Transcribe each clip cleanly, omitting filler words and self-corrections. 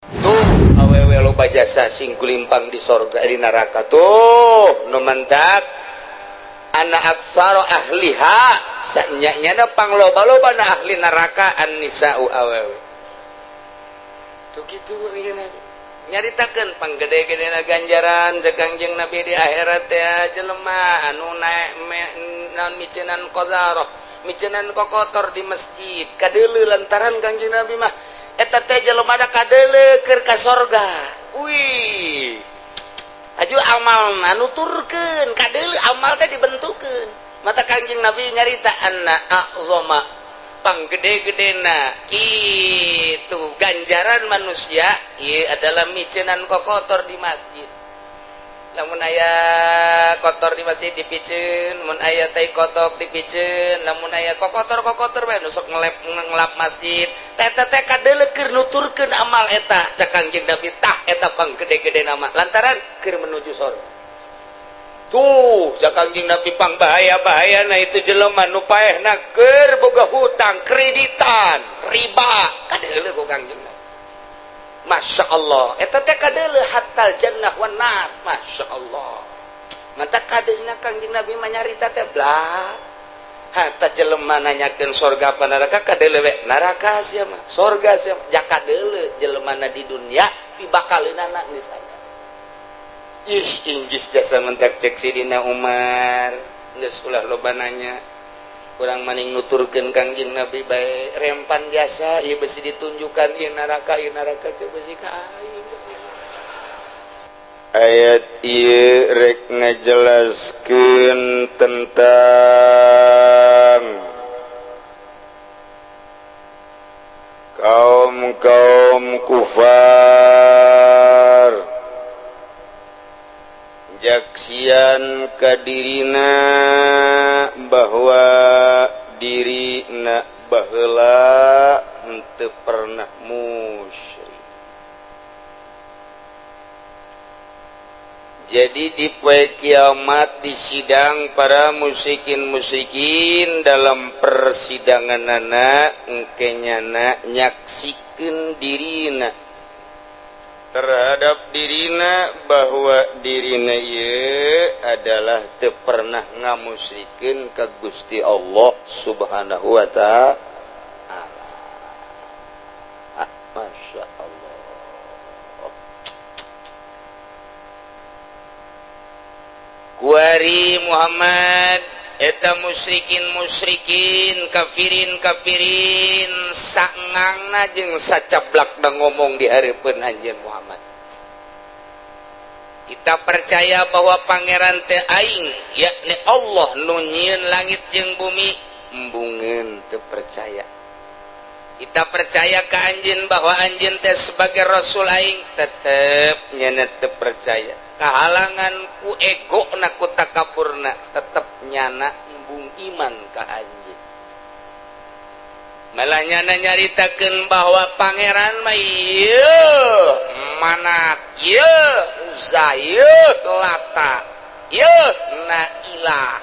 Tuh awewe loba jasa sing kulimpang di sorga, di neraka tuh nu mantak anna aktsara ahliha, sanyanya pangloba-loba na ahli neraka an-nisa'u awewe. Tuh kitu nyaritakeun panggede-gedena ganjaran cek Kangjeng Nabi di akhirat teh jelema anu naek naon miceunan qadzarah, miceunan kokotor di masjid kadeuleu. Lantaran Kangjeng Nabi mah eta teh jelema da kadeuleu keur ka sorga. Wih, aju amal nuturkeun kadeuleu, amal teh dibentukeun. Mata Kangjeng Nabi nyarita anna a'zama, panggede-gedena itu ganjaran manusia ieu adalah miceunan kokotor di masjid. Lamun aya kotor di masjid dipiceun, mun aya tai kotok dipiceun, lamun aya kokotor-kokotor bae nu sok ngelep ngelap masjid teh teh kadeuleu keur nuturkeun amal eta. Cek Kangjeng Nabi, tah eta panggede-gede nama lantaran keur menuju sorga. Tuh cek Kangjeng Nabi, pang bahaya-bahaya nah itu jelema nu paehna keur boga hutang kreditan riba, kadeuleu ku Kangjeng Nabi. Masya Allah, eta teh kadeuleu hatal jannah wan nar. Masya Allah, mata kadeulna Kangjeng Nabi mah nyarita teh blah hatta jelema nanyakeun sorga apa neraka, kadeuleu we neraka sia mah, sorga sia mah. Jaka deuleu jelemana di dunia dibakaleunana misalnya. Ih, inggis jasa mentak cek Sidina Umar, geus ulah loba nanya, urang maning nuturkeun Kangjeng Nabi bae. Rempan jasa ieu besi ditunjukkan ieu neraka, ieu neraka teh besi ka aing. Ayat ieu rek ngajelaskeun tentang kaum-kaum kufar jaksian kadirina bahwa dirina baheula henteu pernah musyrik. Jadi di poe kiamat di sidang para musyrikin-musyrikin, dalam persidangan anak engkenyana nyaksikeun dirina terhadap dirina bahwa dirina ieu adalah teu pernah ngamusyrikeun ka Gusti Allah Subhanahu wa Ta'ala. Ah, Masya Allah. Kuari Muhammad eta musyrikin musyrikin, kafirin kafirin, sangangna jeung sacablak da ngomong di hareupeun anjeun Muhammad, "Kita percaya bahwa pangeran teh aing, yakni Allah nu nyieun langit jeung bumi." Embungeun teu percaya. "Kita percaya ke anjeun bahwa anjeun teh sebagai rasul aing." Tetep nyana teu percaya, kahalangan ku ego na, ku takaburna, tetep nyana embung iman ka anjeun. Malah nyana nyaritakeun bahwa pangeran mah ieu Manat, ieu Uzza, ieu Lata, ieu Nailah,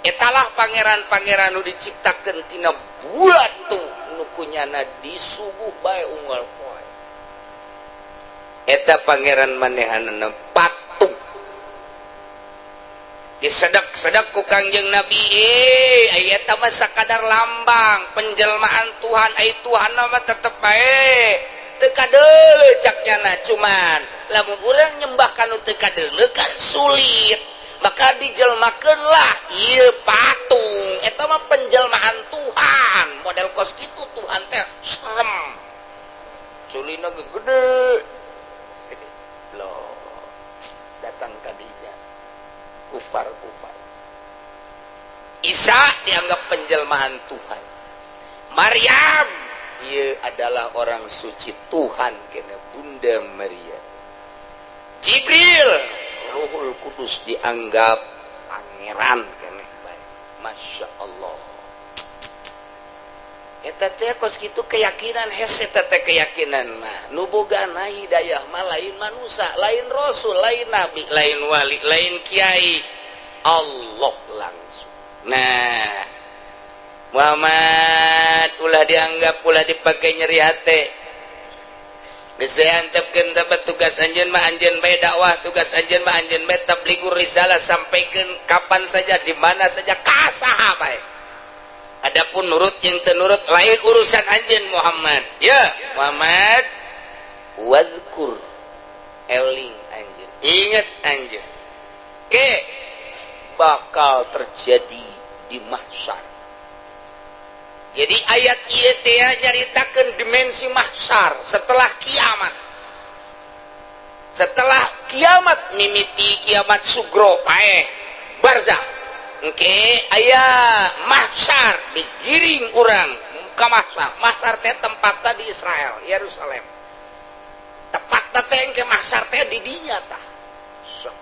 etalah pangeran-pangeran nu diciptakeun tina batu nu kunyana disuguh bae unggal poe. Eta pangeran manehanana patung. Disedak-sedak ku Kangjeng Nabi, eh eta mah sakadar lambang penjelmaan Tuhan, ai Tuhan mah tetep bae teu kadeuleu, cak nyana. Cuman lamun urang nyembah kanu teu kadeuleu kan sulit, maka dijelmakeun lah ieu patung, eta mah penjelmaan Tuhan. Model kos kitu Tuhan teh serem, sulina gede loh. Datang ka dia kufar-kufar, Isa dianggap penjelmaan Tuhan, Maryam ia adalah orang suci Tuhan kena Bunda Maria, Jibril, Ruhul Kudus dianggap pangeran kene bae. Masya Allah, eta teh kos kitu keyakinan hese. Eta teh keyakinan mah nu bogana hidayah mah lain manusia, lain rasul, lain nabi, lain wali, lain kiai, Allah langsung. Nah Muhammad, ulah dianggap, ulah dipakai nyeri hati. Antepkeun tugas anjeun mah, anjeun bae dakwah. Tugas anjeun mah, anjeun bae tablighur risalah, sampaikan kapan saja, di mana saja, ka saha bae. Adapun nurut jeung teu nurut lain urusan anjeun, Muhammad. Ya Muhammad, wazkur, eling anjeun, ingat anjeun ke bakal terjadi di mahsyar. Jadi ayat ieu teh nyaritakeun dimensi mahsyar setelah kiamat. Setelah kiamat, mimiti kiamat sugro paeh, barzah, engke aya mahsyar, digiring urang ke mahsyar. Mahsyar teh tempatna di Israel, Yerusalem tepatna teh. Engke mahsyar teh di dinya tah.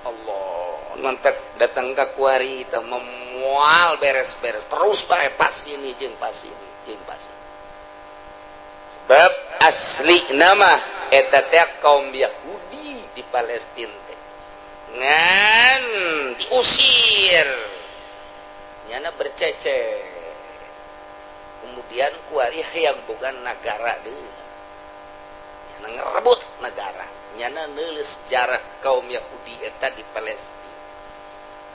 Allah mantap datang ke kuari teh memual beres-beres terus bae, pas ini jeung pas ini jeung pas ini, sebab asli nama eta teh kaum Yahudi di Palestina teh ngan diusir, nyana bercecer, kemudian kuari yang bukan negara deui, nyana ngerebut negara, nyana nulis sejarah kaum Yahudi eta di Palestina.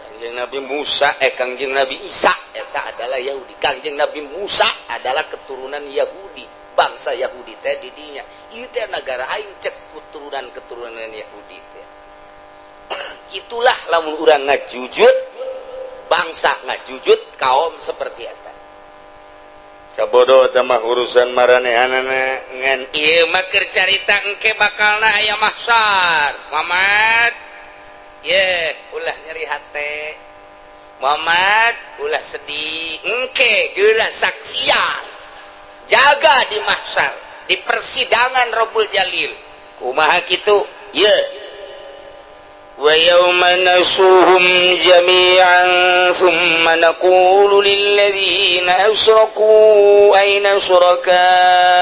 Kangjeng Nabi Musa, eh, Kangjeng Nabi Isa eta adalah Yahudi. Kangjeng Nabi Musa adalah keturunan Yahudi, bangsa Yahudi teh di dinya. Ieu teh negara aing, cek keturunan-keturunan Yahudi teh. Itulah lamun urang ngajujud bangsa, ngajujud kaum seperti eta. Cabodo mah urusan maranehanana, ngan ieu mah keur carita engke bakalna aya mahsyar. Muhammad ye, ulah nyeri hate. Muhammad, ulah sedih. Engke geura saksian, jaga di mahsyar, di persidangan Robbul Jalil. Kumaha kitu ye? ويوم نحشرهم جميعا ثم نقول للذين أشركوا أين شركاؤكم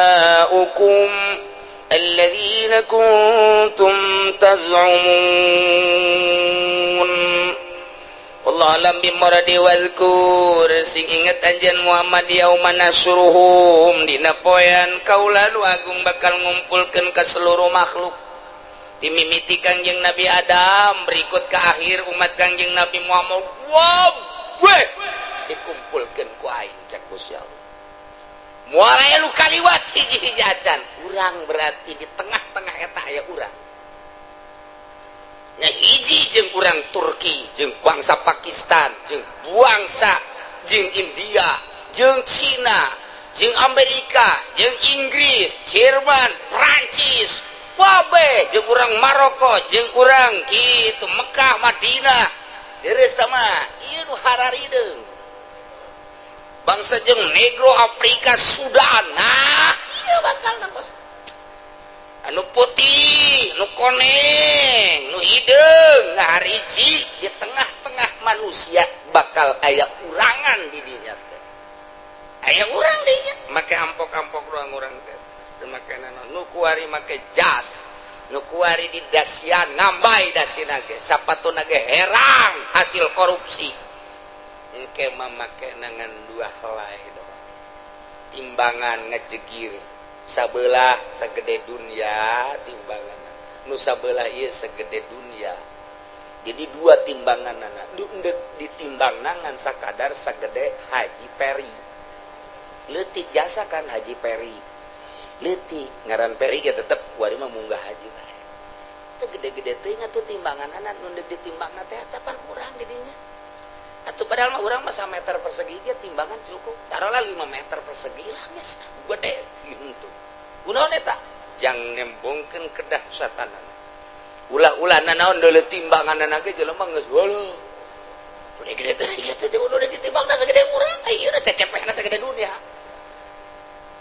الذين كنتم تزعمون. والله أعلم بمراده. واذكر, sing inget anjeun Muhammad, yauma nahsyuruhum, dina poean kaula nu agung bakal ngumpulkeun ke seluruh makhluk, dimimiti Kangjeng Nabi Adam, berikut ke akhir umat Kangjeng Nabi Muhammad. Wow, weh, dikumpulkan ku aing, cek Gusti Allah. Moal aya nu kaliwat hiji-hiji acan urang. Berarti di tengah-tengah eta aya urang nya, hiji jeung urang Turki, jeung bangsa Pakistan, jeung bangsa, jeung India, jeung Cina, jeung Amerika, jeung Inggris, Jerman, Prancis, wabe, jeung urang Maroko, jeung urang gitu Mekah, Madinah deres mah ieu nu hararideung bangsa, jeung Negro Afrika, Sudan. Nah, ieu bakal bos anu putih, nu koneng, nu hideung. Nah, hiji di tengah-tengah manusia bakal aya urangan di dinya teh, aya urang dinya make ampok-ampok ruang urang teh. Teu make naon, nu kuari make jas, nu kuari di dasian ngambay dasina ge, sapatuna ge herang hasil korupsi. Engke mah make nangan dua helai doang, timbangan ngejegir sabelah segede dunia, timbangan nu sabelah ieu segede dunia, jadi dua timbangan anak ditimbang nangan sakadar segede Haji Peri leutik jasa kan. Haji Peri leutik, ngaran Peri ge tetep kuari mah munggah haji bae. Teu gede-gede teuing atuh timbangan anak nu ditimbang teh eta pan urang di dinya atuh. Padahal mah urang mah meter persegi ge timbangan cukup, taruhlah 5 meter persegi lah geus gede gitu. Kunaon eta? Jang nembongkeun kedahsyatanana. Ulah-ulah nanaon deuleu timbangan ge jelema geus heueuh, udah gede teh kitu teh, udah ditimbangna segede urang, ieu cecepehna segede dunia.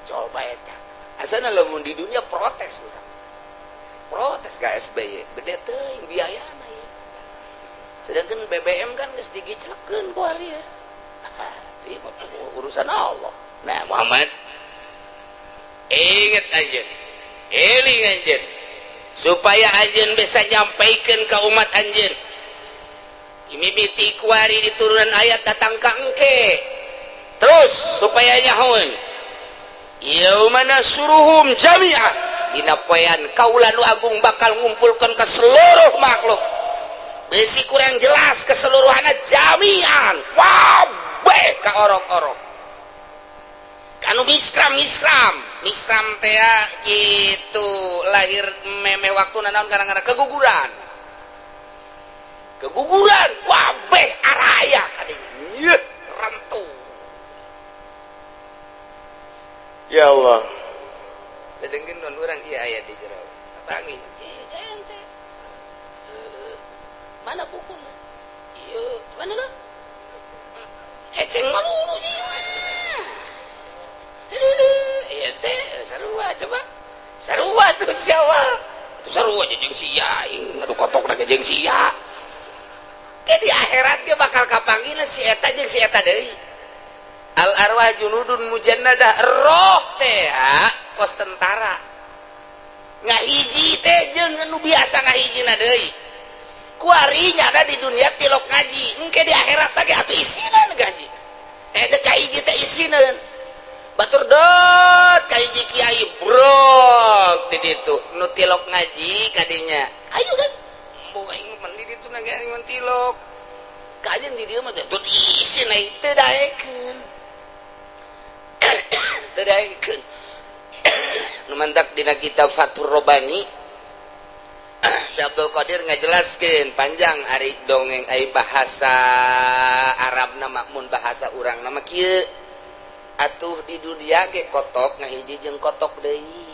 Coba eta asana lamun di dunia protes urang, protes ke SBY, gede teuing biayana ieu. Sedangkan BBM kan geus digiclekeun ku ari ya. Itu urusan Allah. Nah, Muhammad, inget aja, eling anjeun, supaya anjeun bisa nyampaikan ke umat anjeun. Mimiti kuari di turunan ayat datang ka engke terus supaya nyahoeun yauma nahsyuruhum jami'an. Dina poean kaula nu agung bakal ngumpulkeun ke seluruh makhluk. Bisi kurang jelas keseluruhannya jami'an kabeh ka orok-orok. Kanu miskram miskram miskram teh gitu lahir meme waktu naon kadang-kadang keguguran keguguran kabeh araya kadinya yeuh rentu. Ya Allah. Sedengkeun non urang ieu aya di jero panggih ente mana bukuna ieu mana lah heceng malulu jiwa ieu teh sarua coba sarua tuh siapa tuh sarua jeung sia aing ngadu kotokna ge jeung sia. Ke di akhirat ge bakal kapanggilna si eta jeung si eta deui. Al arwah junudun mujannadah, roh teh kos tentara ngahiji teh jeung nu biasa ngahijina deui. Kuari nyada di dunia tilok ngaji, engke di akhirat ge atuh isina ngaji dek kahiji teh isineun batur dot kahiji kiai brok di ditu nu tilok ngaji kadinya ayo kan embo aing mah di ditu na ge aing mah tilok kajen di dieu mah teh dot isin aing teu daekeun teu daekeun. Nu mantak dina kitab Fathur Robani Syekh Abdul Qadir ngajelaskeun panjang ari dongeng ai bahasa Arab nama mun bahasa urang nama kieu atuh di dunia ge kotok ngahiji jeung kotok deui,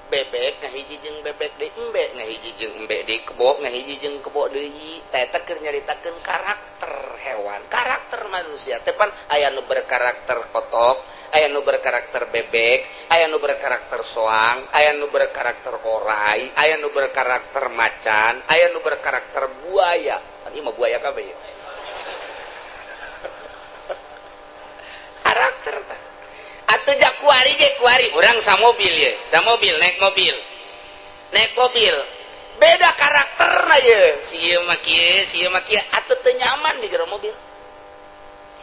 bebek ngahiji jeung bebek deui, embe ngahiji jeung embe deui, kebo ngahiji jeung kebo deui. Teh eta keur nyaritakeun karakter hewan, karakter manusia teh pan aya nu berkarakter kotok, aya nu berkarakter bebek, aya nu berkarakter soang, aya nu berkarakter orai, aya nu berkarakter macan, aya nu berkarakter buaya. Pan ieu mah buaya kabeh ya. Karakter tah. Atuh jak kuari ge kuari urang samobil ye, samobil naik mobil. Naik mobil. Beda karakterna ye. Si ieu mah kieu, si ieu mah kieu, atuh teu nyaman di jero mobil.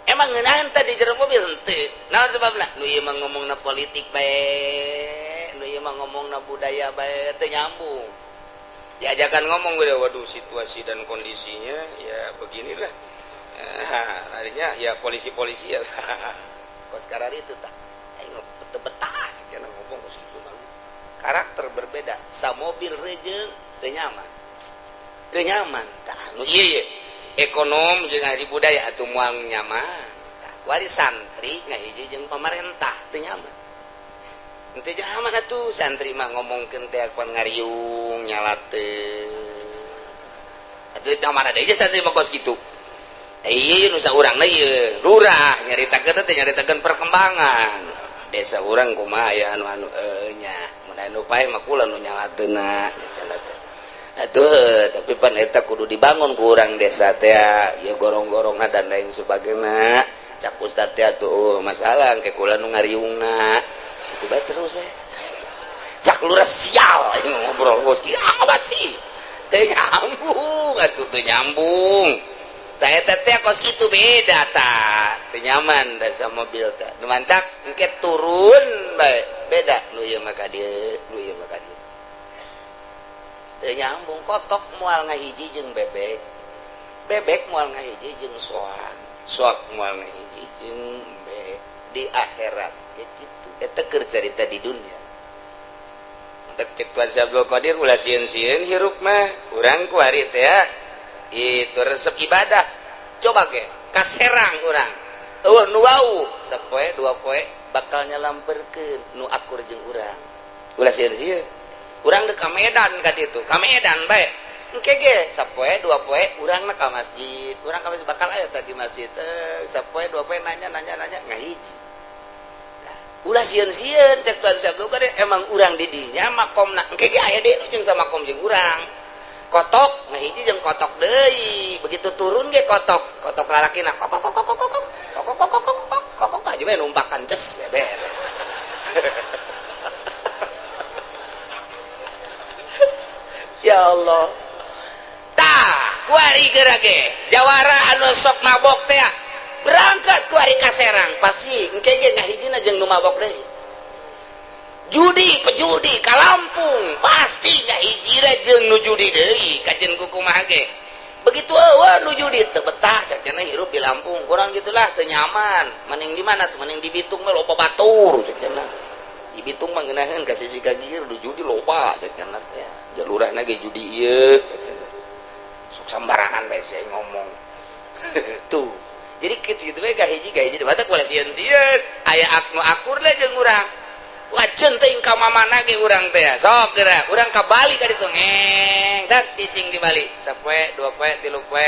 Emang ngeunaheun teh di jero mobil henteu. Naon sebabna? Nu ieu mah ngomongna politik bae, nu ieu mah ngomongna budaya bae, teu nyambung. Diajakan ngomong udah waduh situasi dan kondisinya ya beginilah. Artinya ya polisi-polisi ya. Kos karar itu tah. Aing betah sekian ngomong kos kitu mah. Karakter berbeda, samobil rejeung teu nyaman. Teu nyaman tah nu ieu ye. Ekonom jeung ahli budaya atuh moal nyaman. Tah kuari santri ngahiji jeung pamarentah teu nyaman. Henteu nyaman atuh santri mah ngomongkeun teh pan ngariung nyalateun. Atuh da mana deui santri mah kos kitu. Ieu nu saurangna ieu lurah nyaritakeun teh nyaritakeun perkembangan. Desa urang kumaha aya anu-anu nya mun anu pae mah kula nu nyalateunna nyalateun. Atuh tapi pan eta kudu dibangun ku urang desa teh ya gorong-gorongna dan lain sebagainya. Cak ustad teh atuh masalah engke kula nu ngariungna. Kitu bae terus we. Cak lurah sial ngobrol kos kieu amat sih. Teu nyambung atuh teu nyambung. Tah eta teh kos kitu beda tah. Teu nyaman da mobil teh. Nu mantak engke turun bae beda nu ieu mah ka dieu, nu ieu mah ka dieu. Teu nyambung kotok moal ngahiji jeung bebek. Bebek moal ngahiji jeung soang. Soak moal ngahiji jeung embe di akhirat ya kitu. Eta keur carita di dunia. Mantak cek Tuan Abdul Qadir ulah sieun-sieun hirup mah urang ku hari teh ya. Itu resep ibadah. Coba ge ka Serang urang. Eueuh nu wau sapoe dua poe bakal nyalamperkeun nu akur jeung urang. Ulah sieun-sieun. Urang deuk ka Medan ka ditu, ka Medan bae. Engke ge sapoe dua poe urang mah ka masjid. Urang ka masjid bakal aya tadi masjid. Sapoe dua poe nanya nanya nanya ngahiji. Nah, ulah sieun-sieun cek Tuan Syekh Abdul Qadir emang urang di dinya makomna. Engke ge aya deui nu jeung samakom jeung urang. Kotok ngahiji jeung kotok deui. Begitu turun ge kotok, kotok lalakina kok kok kok kok kok kok kok kok kok kok kok aja we numpakan ces beres. Ya Allah. Tah, kuari geura ge. Jawara anu sok mabok teh berangkat kuari ka Serang pasti engke ge ngahijina jeung nu mabok deui. Judi, pejudi ka Lampung pasti ngahiji jeung nu judi deui. Kajen ku kumaha ge begitu eueuh nu judi teu betah, cek cenah, hirup di Lampung kurang gitulah, teu nyaman. Mending di mana tuh? Mending di Bitung mah loba batur, cek cenah. Di Bitung mah ngeunaheun ka sisi ka gieu, nu judi loba, cek cenah teh. Jalurahna ge judi ieu, cek cenah. Sok sembarangan bae saya ngomong tuh. Jadi kitu gitu we, hiji ka hiji batak ulah sieun-sieun, aya nu akur lah jeung urang. Wajen teuing ka mamana ge urang teh. Sok geura urang ka Bali ka ditu, ngeng dak cicing di Bali sapoe, dua poe, tilu poe,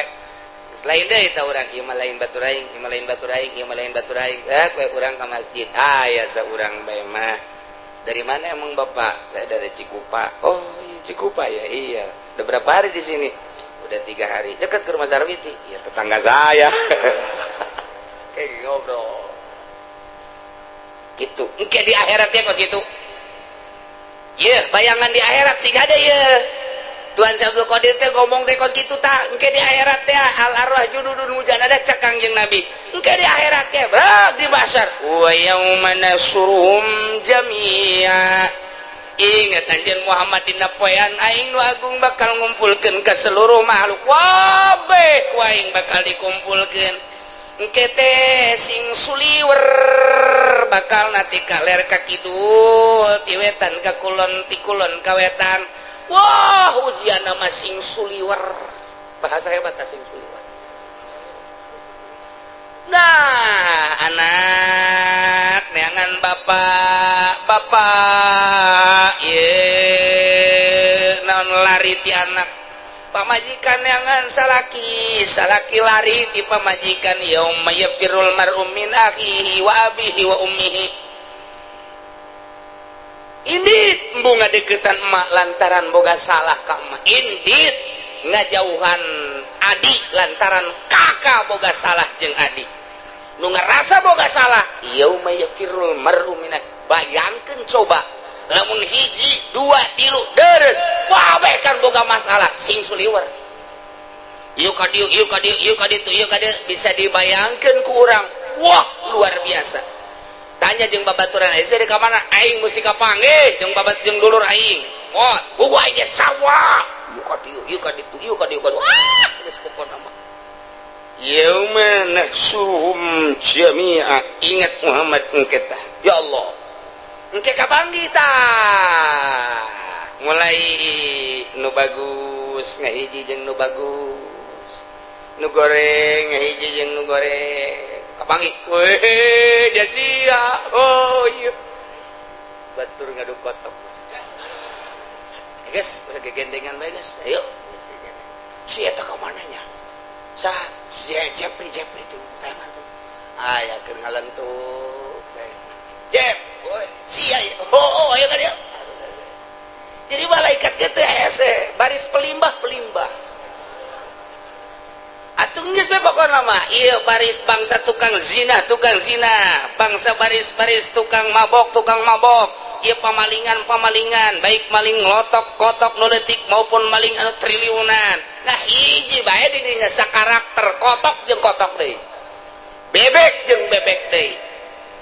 geus lain deui tah urang. Ieu mah lain batur aing, ieu mah lain batur aing, ieu mah lain batur aing. Eh, we urang ka masjid, aya saurang bae mah. "Dari mana emang Bapak?" "Saya dari Cikupa." "Oh iya, Cikupa ya?" "Iya." "Udah berapa hari di sini?" "Udah 3 hari." "Dekat ke rumah Sarwiti?" "Iya, tetangga saya." Kayak ngobrol gitu. Engke di akhirat ya kos gitu ya, bayangan di akhirat sih ada ya. Tuhan Syekh Abdul Qadir teh ngomong teh kos gitu tak. Engke di akhirat teh al arwah junudun mujannada, cak Kangjeng Nabi. Engke di akhirat teh berat di mahsyar, wa yauma nahsyuruhum jami'a. Ingat anjeun Muhammad, dina poean aing nu agung bakal ngumpulkeun ke seluruh makhluk, wabeh ku aing bakal dikumpulkeun. Engke teh sing suliwer bakal nanti kaler ka kidul, ti wetan ka kulon, ti kulon ka wetan. Wah, ujian nama sing suliwer, bahasa hebat sing suliwer. Nah, anak neangan bapak, bapak ye naon lari ti anak, pamajikan neangan salaki, salaki lari ti pamajikan. Yauma yafirrul mar'u min akhihi wa abihi wa ummihi. Indit bunga deketan emak lantaran boga salah ka emak, indit ngajauhan adik lantaran kakak boga salah jeung adik, nu ngerasa boga salah. Yauma yafirrul mar'u min. Bayangkeun coba lamun hiji, dua, tilu, deres, wah, kan boga masalah sing suliwer, yuk ka dieu, yuk ka dieu, yuk ka ditu, yuk ka dieu. Bisa dibayangkeun ku urang, wah, luar biasa. Tanya jeung babaturan aing, "Di ka mana?" "Aing mesti kapanggih jeung babat jeung dulur aing." Pot buku aing ge sawah, yuk ka dieu, yuk ka ditu, yuk ka dieu, ka dieu. Wah, geus pokona mah yauma nahsyuruhum jami'a. Ingat Muhammad, engke tah, ya Allah, engke kapanggih tah, mulai nu bagus ngahiji jeung nu bagus, nu goreng ngahiji jeung nu goreng, kapanggih. Weh, jasia, oh iya, batur ngadu kotok. Eh, guys, udah gegendengan bae, guys. Ayo si eta ka mananya? Sah si Jepri? Jepri tuh tayangan tuh aya keur ngalentuk. Jep, sia, oh, ayo kan ya. Jadi malaikat gitu hese baris pelimbah pelimbah atuh, geus be pokona mah. Ieu baris bangsa tukang zina, tukang zina, bangsa baris-baris tukang mabok, tukang mabok, ieu pamalingan, pamalingan, baik maling lotok kotok nu leutik maupun maling anu triliunan. Nah, hiji bae di dinya sakarakter, kotok jeung kotok deui, bebek jeung bebek deui.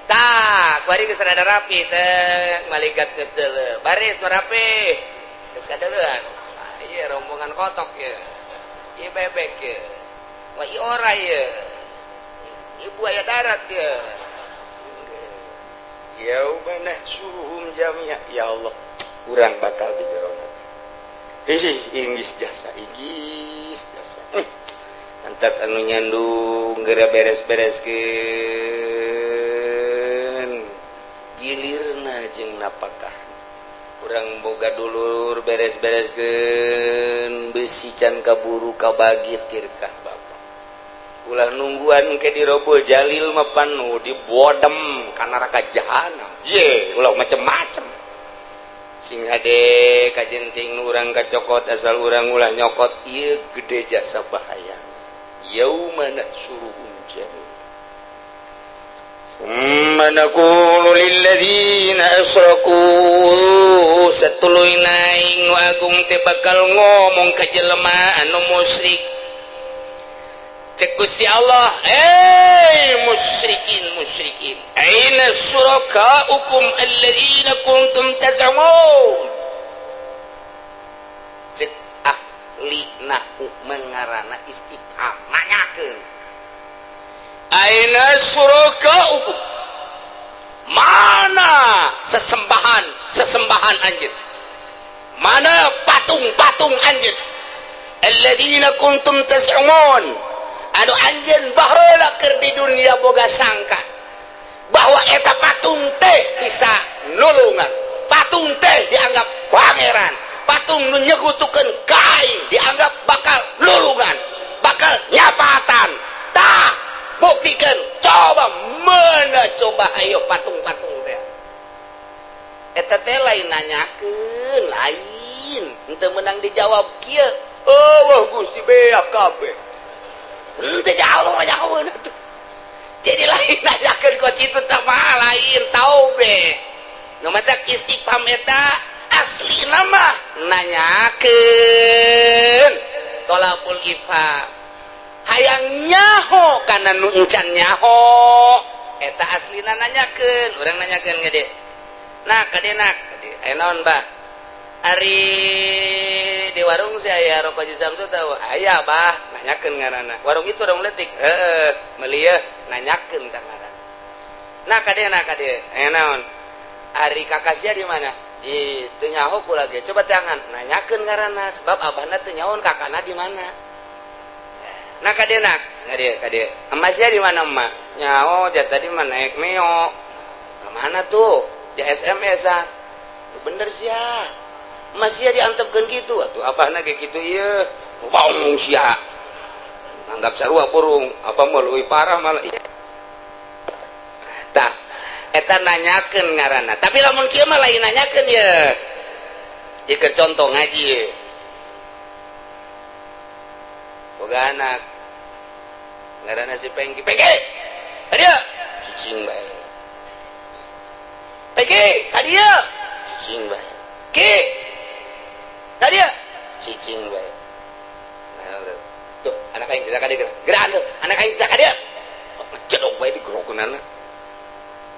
Tah, kuari geus rada rapi teh, malaikat geus deuleu. Baris nu rapi geus kadeuleuan. Ah, ieu rombongan kotok ye, ieu bebek ye, wah, ieu ora ye, ieu buaya darat ye. Yauma nahsyuruhum jami'a. Ya Allah, urang bakal di jero. Ih, inggis jasa, inggis jasa. Mantap anu nyandung geura beres-bereskeun, gilirna jeung napakah urang boga dulur, beres-bereskeun besi can kaburu kabagi tirkah bapak. Ulah nungguan ke dirobol jalil mah panu dibodem ka neraka jahanam ye, ulah macem-macem. Sing hade kajenting nu urang kacokot, asal urang ulah nyokot. Ieu gede jasa bahaya, yauma nahsyuruhum jami'an. Summa naqulu lilladzina asyraku, satuluy naing nu agung teh bakal ngomong ka jelema anu musyrik. Cek Gusti Allah, "Eh, musyrikin, musyrikin, aina syurakaukum alladzina kuntum taz'umun?" Cek ahli nahwu mengarana istifham, nanyakeun, aina syurakaukum, mana sesembahan sesembahan anjeun, mana patung-patung anjeun, alladzina kuntum taz'umun, anu anjeun baheula keur di dunia boga sangka bahwa eta patung teh bisa nulungan, patung teh dianggap pangeran, patung nu nyekutukeun ka aing dianggap bakal nulungan, bakal nyapatan. Tah, buktikan, coba, mana, coba, ayo patung-patung teh. Eta teh lain nanyakeun, lain henteu menang dijawab kieu, "Oh, wah, Gusti, beak kabeh." Henteu jauh mah, jauh atuh. Jadi lain nanyakeun kos itu teh mah, lain taube nu matak istifham eta asli nama nanyakeun, tolabul ifham, hayang nyaho kana nu encan nyaho. Eta aslina nanyakeun. Urang nanyakeun gede, "Nak, kade, nak, kade." "Aya naon, Bah?" "Ari di warung si aya rokok Haji Samsu tahu?" "Aya, Bah." Nanyakeun ngaranna. "Warung itu warung letik?" "Heeh." "Meuli yeuh." Nanyakeun ka ngaran. "Nak, kade, nak, kade." "Aya naon?" "Ari kakak sia di mana?" "Ih, teu nyaho kula ge." "Coba tangan." Nanyakeun ngaranna sebab abahna teu nyaho kakakna di mana. "Nak, kade, nak, kade, kade. Emak sia di mana, emak?" "Nyaho, dia tadi mah naik Mio." "Ke mana tuh?" "Di SMS ah." "Bener sia. Masih diantepkeun gitu atuh, abahna ge kitu ieu." Baung sia. Anggap sarua burung, apa mah leuwih parah malah. Tah, eta nanyakeun ngaranna. Tapi lamun kieu mah lain nanyakeun ye. Ieu contoh ngaji ye. Boga anak ngaranna si Pengki. "Pengki! Kadieu!" Cicing bae. "Pengki, kadieu!" Cicing bae. "Ki! Kadieu!" Cicing bae. Nah, tuh, anak aing tidak kadieu. Gerak tuh, anak aing tidak kadieu. Ngecedok bae digerokeunana.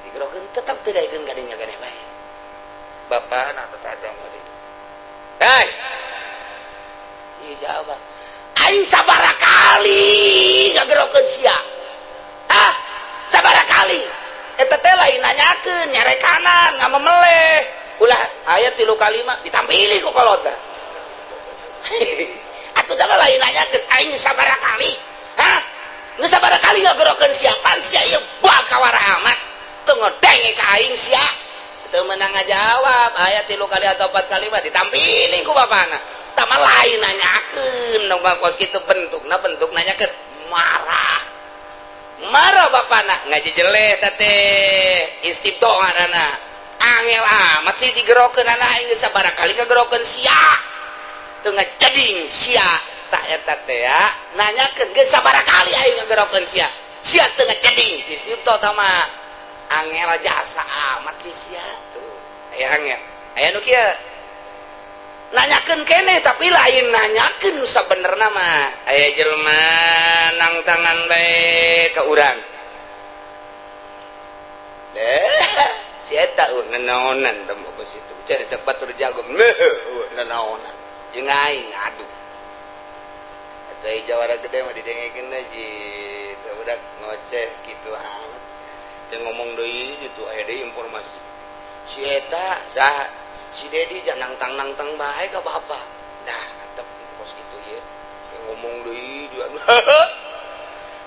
Digerokeun tetap teu daekeun kadinya keneh bae. Bapak anak tetadang tadi. Hei. Iya, jawab. "Aing sabara kali ngagerokeun sia? Hah? Sabara kali?" Eta teh lain nanyakeun, nyarekanan, ngamemeleh. Ulah aya tilu kali mah ditampili ku kolot. Atuh teh lain nanyakeun, "Aing sabara kali? Hah? Geus sabara kali ngagerokeun sia? Pan sia ieu bakawara amat. Teu ngedenge ka aing sia." Teu meunang ngajawab, aya tilu kali atau empat kali mah ditampili ku bapana. Tah mah lain nanyakeun, dong kos kitu bentukna, bentuk nanyakeun, marah. Marah bapana, ngaji jeleh teh istibto ngaranna. "Angel amat sih digerokeun anak aing, geus sabaraha kali ngagerokeun sia? Teu ngajeding sia." Tah, eta teh ya nanyakeun, "Geus sabaraha kali aing ngagerokeun sia? Sia teu ngajeding." Istibto tah mah, "Angel jasa amat sih sia." Tuh aya angel, aya nu kieu nanyakeun keneh, tapi lain nanyakeun nu sabenerna mah. Aya jelema nang tangan bae ka urang deh, si eta nanaonan teh kos itu. Cari cek batur jago nanaonan jeung aing ngadu. Atuh aya jawara gede mah didengekeun si teu budak ngoceh kitu amat. Teu ngomong deui gitu, aya deui informasi. Si eta saha? Si Dedi jangan nangtang-nangtang bae ka bapak. Dah, antep kos kitu ye. Ngomong deui dia.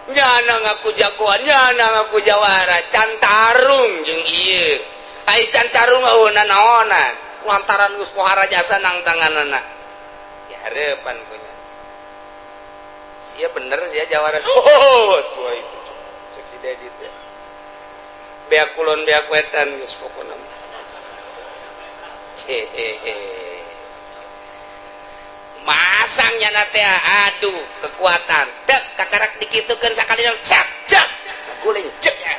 Nyana ngaku jagoan, nyana ngaku jawara, can tarung jeung ieu. Ai can tarung mah naonan. Lantaran geus pohara jasa nang tanganana. Ya harapan punya. Sia bener sia jawara. Oh, tua itu. Cek si Dedi teh. Beak kulon beak wetan geus pokona mah. Cehehe. Masangnya nate adu kekuatan. Dek kakarak dikitukeun sakali cak cak. Guling cek ya.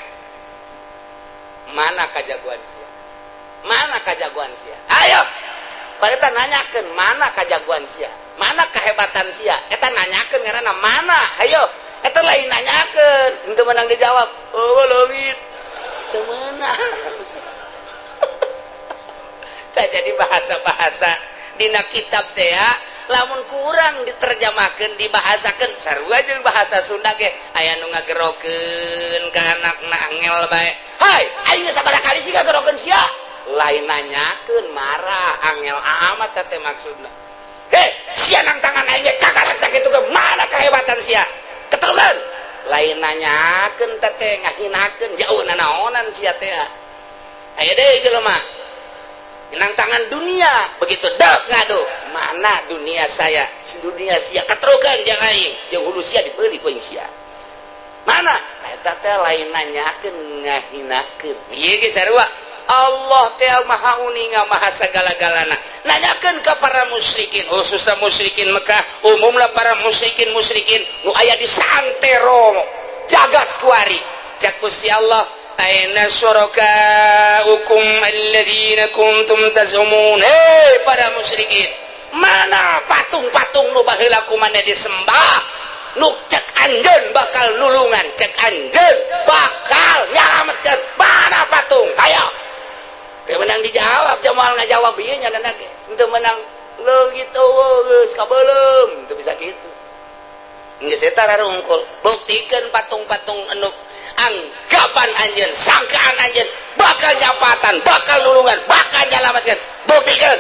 Mana kajagoan sia? Mana kajagoan sia? Ayo. Eta nanyakeun mana kajagoan sia? Mana kehebatan sia? Eta nanyakeun ngaranna mana? Ayo. Eta lain nanyakeun, henteu meunang dijawab. Oh, leungit. Teu meunang. Tak jadi bahasa-bahasa dina kitab teh ya, lamun kurang diterjemahkan, dibahasakan, sarua jeung bahasa Sunda ge aya nu ngagerokeun ka anakna, angel bae. "Hai, aing sabaraha kali sih ngagerokeun sia?" Lain nanyakeun, marah, angel amat teh maksudna. "Hei, sia nang tangan aing ge kakarak sakitu ge, mana kehebatan sia? Keterukan." Lain nanyakeun teh, ngahinakeun, jauh nanaonan sia teh. Aya deui jelema nang tangan dunia, begitu dek ngadu, "Mana dunia saya, dunia sia? Keterukan jangan aing jeung hulu sia dibeli ku aing sia, mana?" Eta teh lain nanyakeun, ngahinakeun. Ieu ge sarua, Allah teh maha uninga, maha sagala-galana. Nanyakeun ka para musyrikin, khususnya musyrikin Mekah, umumlah para musyrikin musyrikin nu aya di santero jagat kuari. Cak Gusti Allah, "Aina syurakaukum alladzina kuntum tazumun?" Hei para musyrikin, mana patung-patung nu baheula ku maneh disembah, nu cek anjeun bakal nulungan, cek anjeun bakal nyalametkeun? Mana patung? Hayo. Teu meunang dijawab, jamal ngajawab ieu nya ge teu meunang. Leungit eueuh, geus kabeuleum, teu bisa kitu. Geus eta rarungkul, buktikan patung-patung anu anggapan anjeun, sangkaan anjeun bakal nyapatan, bakal nulungan, bakal nyalamatkan. Buktikan,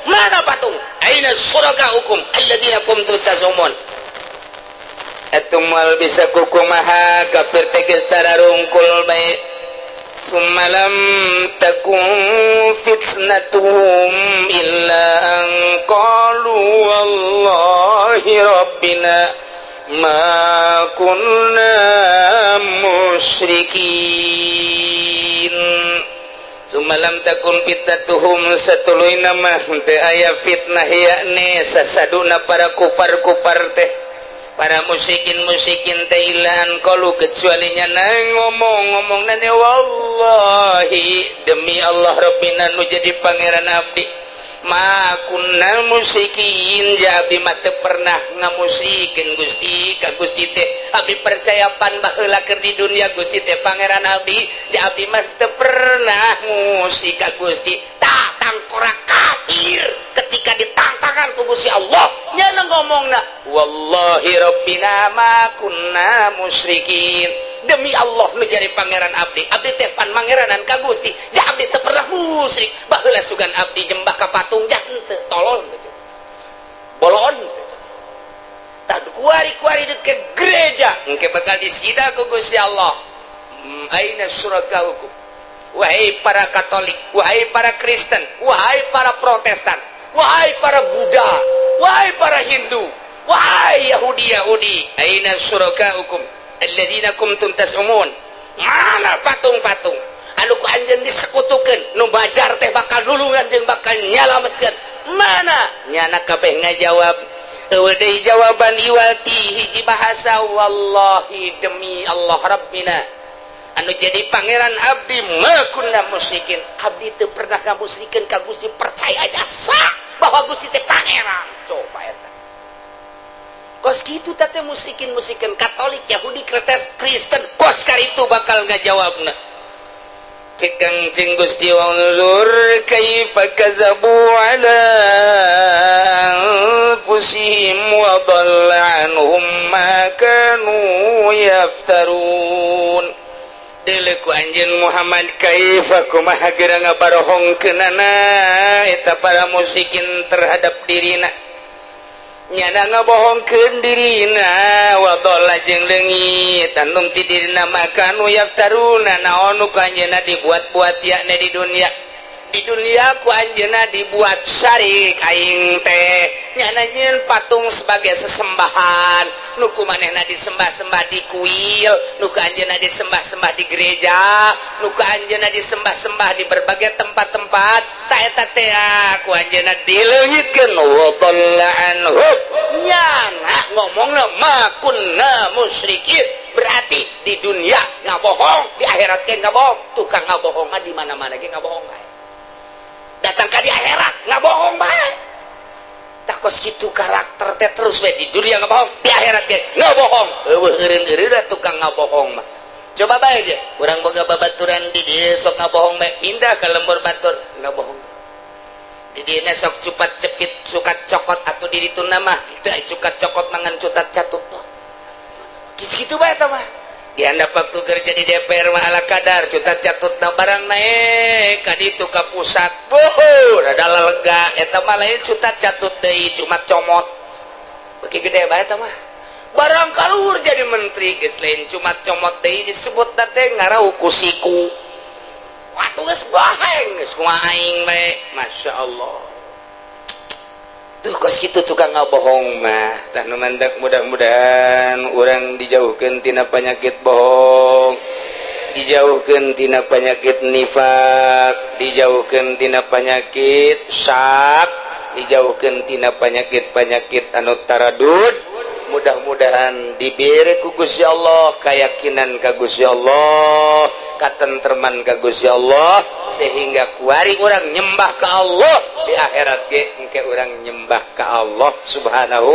mana patung? "Aina syurakaukum alladzina kuntum tazumun?" Atuh moal bisa kukumaha, kafir teh geus tararungkul bae. ثم لم تكن فتنتهم إلا أن قالوا والله ربنا ما كنا مشركين. ثم لم تكن فتنتهم, satuluyna mah teu aya fitnah, yakni sasaduna para kupar-kupar teh, para musyrikin-musyrikin teh, إلا أن قالوا, kecuali nyana ngomong-ngomong nane, "Wallahi, demi Allah, ربنا, nu jadi pangeran abdi, ما كنا مشركين, ja abdi mah teu pernah ngamusrikeun Gusti ka Gusti teh. Abdi percaya pan baheula keur di dunia Gusti teh pangeran abdi, ja abdi mah teu pernah musrik ka Gusti." Tah, tangkorak kafir ketika ditantangan ku Gusti Allah, nyana ngomongna, "والله ربنا ما كنا مشركين." Demi Allah nu jadi pangeran abdi, abdi teh pan mangeranan ka Gusti, ja abdi teu pernah musyrik baheula. Sugan abdi nyembah ka patung, ja henteu. Tolol teh, bolon teh. Tah, kuari-kuari ke gereja engke bakal disida ku Gusti Allah. "أين شركاؤكم?" Wahai para Katolik, wahai para Kristen, wahai para Protestan, wahai para Buddha, wahai para Hindu, wahai Yahudi Yahudi, "أين شركاؤكم الذين كنتم تزعمون?" Mana patung-patung anu ku anjeun disekutukeun, nu bajar teh bakal nulungan jeung bakal nyalametkeun, mana? Nyana kabeh ngajawab, eueuh deui jawaban iwal ti hiji bahasa, "والله, demi Allah, ربنا, anu jadi pangeran abdi, ما كنا مشركين." Abdi teu pernah ngamusrikeun ka Gusti, percaya aja sah bahwa Gusti teh pangeran. Coba eta kos kitu teh, musyrikin musyrikin Katolik, Yahudi, Kristen, kos itu bakal ngajawabna. Cek Kangjeng Gusti, "انظر كيف كذبوا على أنفسهم وضل عنهم ما كانوا يفترون." Deuleu ku anjeun Muhammad, كيف, kumaha geura ngabarohongkeunana eta para musyrikin terhadap dirina. Nyana ngabohongkeun dirina, وضل, jeung leungit, عنهم, ti dirina, ما كانوا يفترون, naon nu ku anjeunna dibuat-buat, yakni di dunia. Di dunia ku anjeunna dibuat syarik aing teh. Nyana nyieun patung sebagai sesembahan nu ku manehna disembah-sembah di kuil, nu ku anjeunna disembah-sembah di gereja, nu ku anjeunna disembah-sembah di berbagai tempat-tempat. Ta eta teh ku anjeunna dileungitkeun. وضل عنهم, nyana ngomongna ما كنا مشركين, berarti di dunia ngabohong, di akhirat ge ngabohong. Tukang ngabohong di mana-mana ge ngabohong bae, datang ka di akhirat ngabohong bae. Tah kos kitu karakter teh terus we di dunia ngabohong, di akhirat ge ngabohong. Eueuh eureun-eureun tukang ngabohong mah. Coba bae aja, urang boga babaturan di dieu sok ngabohong bae, pindah ke lembur batur ngabohong. Di dieu sok cupat cepit suka cokot atuh di ditu mah teu cukat cokot mangan cutat catut. Kitu bae eta mah. Dihandap waktu kerja di DPR mah ala kadar cutat catut na barang naik ka ditu ka pusat. Boh, rada lega eta mah lain cutat catut deui, cuma comot. Beuki gede bae eta mah. Barang kaluhur jadi menteri geus lain cuma comot deui, disebut teh ngarau ku siku. Watu geus baheng geus kumaha aing bae. Masya Allah. Tuh kos kitu tukang ngabohong mah. Tah nu mandak mudah-mudahan urang dijauhkeun tina penyakit bohong, dijauhkeun tina penyakit nifak, dijauhkeun tina penyakit syak, dijauhkeun tina penyakit-penyakit anu taradud. Mudah-mudahan diberi ku Gusti Allah keyakinan ka Gusti Allah, katentreman ka Gusti Allah, sehingga kuari urang nyembah ke Allah, di akhirat ge engke urang nyembah ke Allah Subhanahu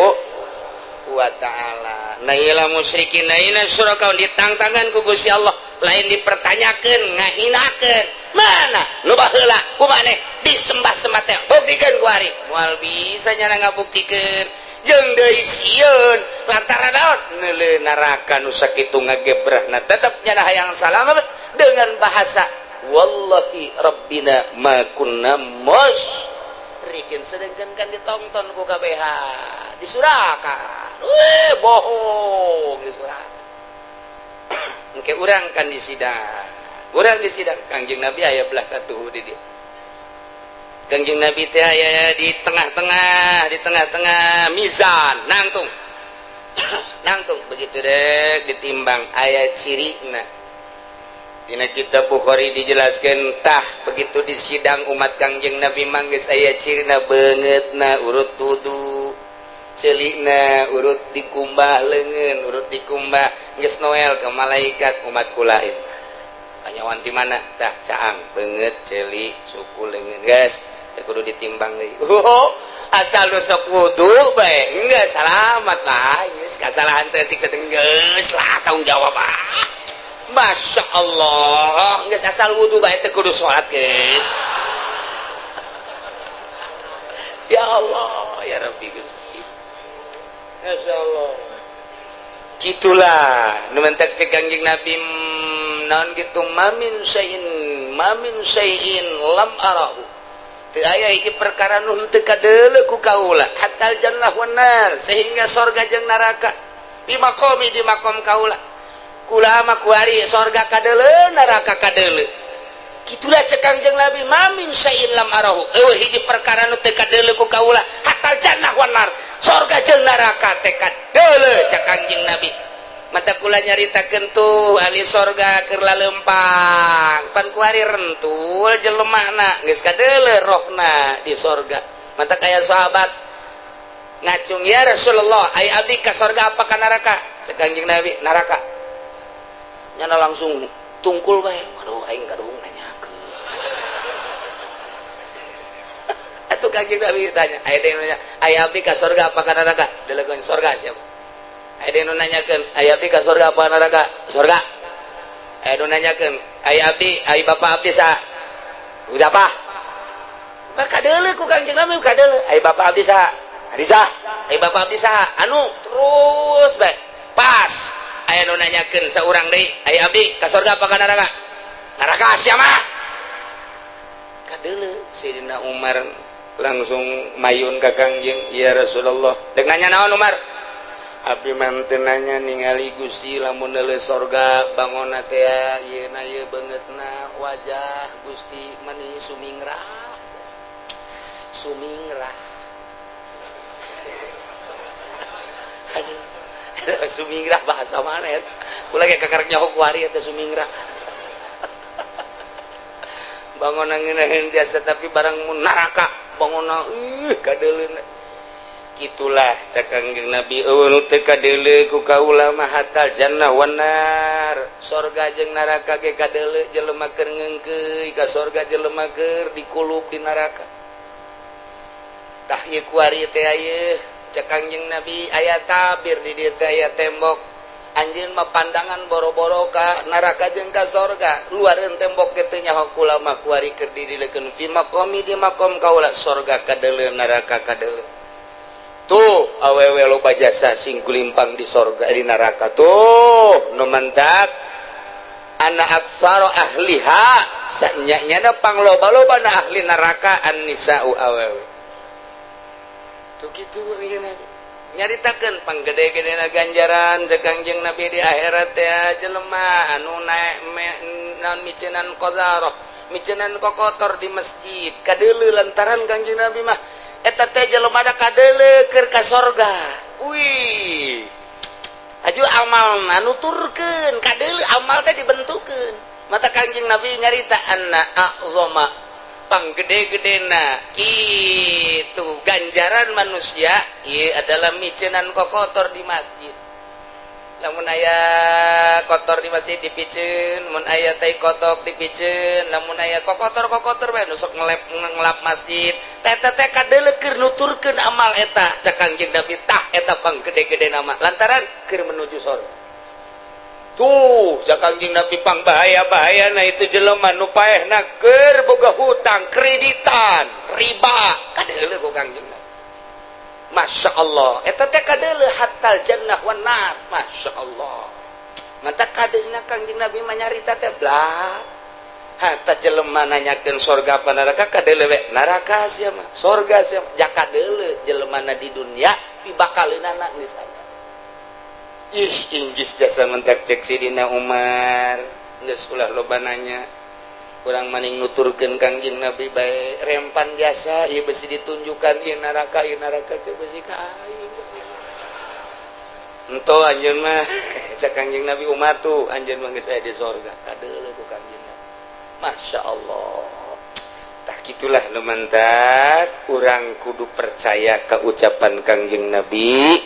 wa ta'ala. Naila musyrikin naila syuraka ditangtangan ku Gusti Allah, lain dipertanyakeun, ngahinakeun. Mana nu baheula kumaneh disembah-sembah teh, buktikeun kuari. Moal bisa nyana ngabuktikeun. Jeung deui sieun lantaran naon? Neuleuh neraka nu sakitu ngagebrahna, tetep nyana hayang salamet dengan bahasa wallahi rabbina ma kunna musyrikin, sedangkan kan ditonton ku KBH disurakan. Weh, bohong disurakan. Engke urang kan di sidang, urang di sidang Kangjeng Nabi aya belah katuhu di dieu. Kangjeng Nabi teh aya di tengah-tengah, di tengah-tengah mizan, nangtung nangtung begitu deh ditimbang aya cirina. Dina kitab Bukhari dijelaskan, tah begitu di sidang umat Kangjeng Nabi manggis aya cirina, beungeutna urut wudu, celikna urut dikumbah, leungeun urut dikumbah, geus noel ke malaikat, umat kula kanyawan di mana? Tah caang beungeut, celik, suku, leungeun, geus teu kudu ditimbang deui. Oh, asal nu sok wudu bae geus salamat lah, geus kasalahan saeutik-saeutik geus lah tanggung jawab ah. Masya Allah, geus asal wudu bae teu kudu salat geus. Ya Allah, ya Rabbi Gusti. Masya Allah. Gitulah nu mentak cek Kangjeng Nabi naon gitu, mamin syai'in mamin syai'in lam arahu, teu aya hiji perkara nu henteu kadeuleu ku kaula, hatal jannah wan nar, sehingga sorga jeung neraka, di maqami, di makom kaula. Kula mah kuari sorga kadeuleu, neraka kadeuleu. Gitulah cek Kangjeng Nabi, mamin syai'in lam arahu, eueuh hiji perkara nu teu kadeuleu ku kaula, hatal jannah wan nar, sorga jeung neraka teh kadeuleu cek Kangjeng Nabi. Mata kula nyaritakeun tuh ahli sorga keur lalempang, pan kuari rentul jelemana geus kadeuleu rohna di sorga. Mata kaya sahabat ngacung, ya Rasulullah, ai abdi ka sorga apa ka neraka? Cek Kangjeng Nabi, neraka. Nyana langsung tungkul bae, waduh aing kaduhung nanyakeun. Atuh Kangjeng Nabi tanya, aya deui nanya, ai abdi ka sorga apa ka neraka? Delegeun sorga siapa? Aya deui nu nanyakeun, ai abdi ka sorga apa neraka? Sorga. Aya nu nanyakeun, ai abdi, ai bapak abdi saha? Siapa? Maka kadeuleu ku Kangjeng Nabi kadeuleu. Ai bapak abdi saha? Hadisah. Ai bapak abdi saha? Anu terus bae. Pas aya nu nanyakeun saurang deui, ai abdi ka sorga apa ka neraka? Neraka sia mah. Kadeuleu Sayyidina Umar langsung mayun ka Kangjeng, ya Rasulullah. Dek nanya naon Umar? Abdi mah teu nanya ningali Gusti lamun neuleuh sorga bangonna teh ieu na ieu beungeutna wajah Gusti mani sumingrah. Sumingrah. Aduh. Sumingrah bahasa mana ya? Kula ge kakarek nyaho kuari eta sumingrah. Bangonna ngeunaheun jasa tapi barang mun neraka bangonna kadeuleu. Itulah cek Kangjeng Nabi, eueuh nu teu kadeuleu ku kaula mah hatal jannah wan nar, sorga jeung neraka ge kadeuleu, jelema keur ngeungkeuy ka sorga, jelema keur dikulub di neraka. Tah, ieu kuari teh ieu cek Kangjeng Nabi aya tabir di dieu teh, aya tembok. Anjeun mah pandangan boro-boro ka neraka jeung ka sorga, luareun tembok kitu. Nyaho kula mah kuari keur didileukeun fi maqami, di maqam kaula, sorga kadeuleu, neraka kadeuleu. Tuh, awewe loba jasa sing kulimpang di sorga, di neraka. Tuh, nu mantak ana aktsara ahliha, sanya pangloba-loba na ahli neraka an-nisa'u, awewe. Tuh, kitu nyaritakeun panggede-gedena ganjaran cek Kangjeng Nabi di akhirat teh jelema anu naek naon, miceunan qadzarah, miceunan kokotor di masjid kadeuleu. Lantaran Kangjeng Nabi mah eta teh jelema da kadeuleu keur ka sorga. Wih, aju amal nuturkeun kadeuleu, amal teh dibentukeun. Mata Kangjeng Nabi nyarita anna a'zama, panggede-gedena itu ganjaran manusia ieu adalah miceunan kokotor di masjid. Lamun aya kotor di masjid dipiceun, mun aya tai kotok dipiceun, lamun aya kokotor-kokotor bae nu sok ngelep ngelap masjid teh teh kadeuleu keur nuturkeun amal eta. Cek Kangjeng Nabi, tah eta panggede-gede nama lantaran keur menuju sorga. Tuh, cek Kangjeng Nabi pang bahaya-bahaya. Nah, itu jelema nu paehna keur boga hutang kreditan riba kadeuleu ku Kangjeng Nabi. Masya Allah, eta teh kadeuleu hatal jannah wan nar. Masya Allah, mata kadeulna Kangjeng Nabi mah nyarita teh blah. Hatta jelema nanyakeun sorga apa neraka, kadeuleu we neraka sia mah, sorga sia mah. Jaka deuleu jelema di dunia dibakaleunana geus aya. Ih, inggis jasa mentak cek Sidina Umar, geus ulah loba nanya, urang maning nuturkeun Kangjeng Nabi bae. Rempan jasa ieu besi ditunjukkan ieu neraka, ieu neraka ke besi ka aing. Ento anjeun mah, cek Kangjeng Nabi, Umar tuh anjeun mah geus aya di sorga, kadeuleu ku Kangjeng Nabi. Masya Allah. Tah, gitulah nu mantak urang kudu percaya ke ucapan Kangjeng Nabi,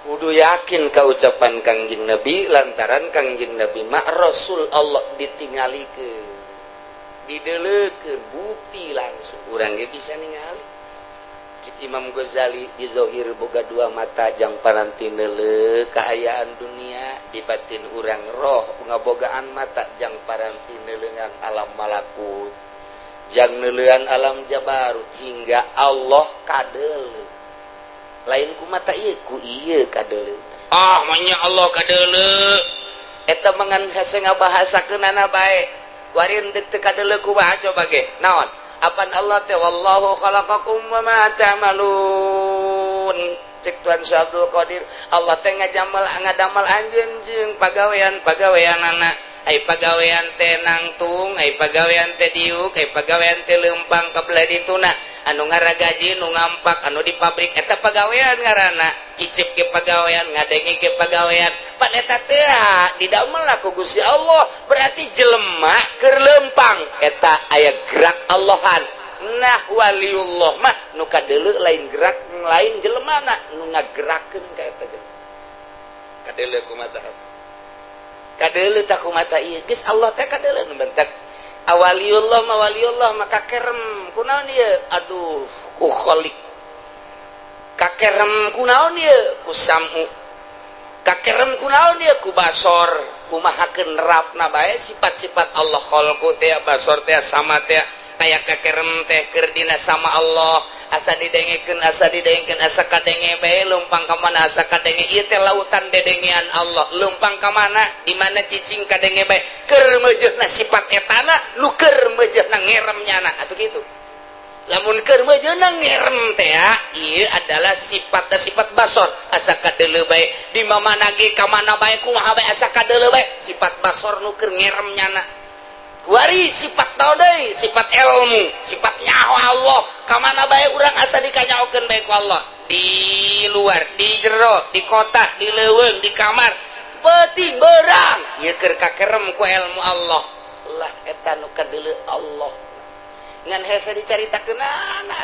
kudu yakin ke ucapan Kangjeng Nabi, lantaran Kangjeng Nabi mah Rasul Allah, ditinggalikeun, dideleukeun bukti langsung, urang ge bisa ningali. Cik Imam Ghazali, di zohir boga dua mata jang paranti neuleuh kaayaan dunia, di batin urang roh ngabogaan mata jang paranti neuleuhan alam malakut, jang neuleuhan alam jabarut, hingga Allah kadeuleu lain ku mata ieu, ku ieu kadeuleu. Ah, manya Allah kadeuleu eta mangan hese ngabahasakeunana bae. Kuari deuk teu kadeuleu kumaha coba ge? Naon apan Allah teh wallahu khalaqakum wa ma ta'malun. Cek Tuhan Syekh Abdul Qadir, Allah teh ngajamel ngadamel anjeun jeung pagawean pagaweanana. Ai pagawean teh nangtung, ai pagawean teh diuk, ai pagawean teh lempang ka belah dituna, anu ngaragaji, nu ngampak, anu di pabrik, eta pagawean ngaranna. Kicep ge pagawean, ngadenge ge pagawean. Pan eta teh didamel ku Gusti Allah. Berarti jelema keur lempang eta aya gerak Allahan. Nah, waliullah mah nu kadeuleu lain gerak, lain jelemana, nu ngagerakeun ka eta jelema kadeuleu ku mata, kadeuleu tak ku mata ieu. Geus Allah teh kadeuleu. Nu bentak awaliullah mah, waliullah mah kakerem kunaon ieu? Aduh, ku kholiq kakerem kunaon ieu? Ku samu kakerem kunaon ieu? Ku basor. Kumaha keur nerapna bae sifat-sifat Allah, kholqu teh, basor teh, sama teh, aya kakerem teh keur dina sama Allah. Asa didengekeun, asa didengekeun, asa kadenge bae. Leumpang ka mana asa kadenge. Ieu teh lautan dedengean Allah. Leumpang ka mana, di mana cicing kadenge bae. Keur meujeuhna sifat etana, nu keur meujeuhna ngerem nyana atuh kitu. Lamun keur meujeuhna ngerem teh, ieu adalah sifat sifat basor, asa kadeuleu bae. Di mana ge, ka mana bae, kumaha bae, asa kadeuleu bae sifat basor nu keur ngerem nyana. Kuari sifat naon deui? Sifat ilmu, sifat nyaho Allah. Ka mana bae urang asa dikanyahokeun bae ku Allah, di luar, di jero, di kota, di leuweung, di kamar, peuting berang, ieu keur kakerem ku ilmu Allah lah. Eta nu kadeuleu Allah ngan hese dicaritakeunana.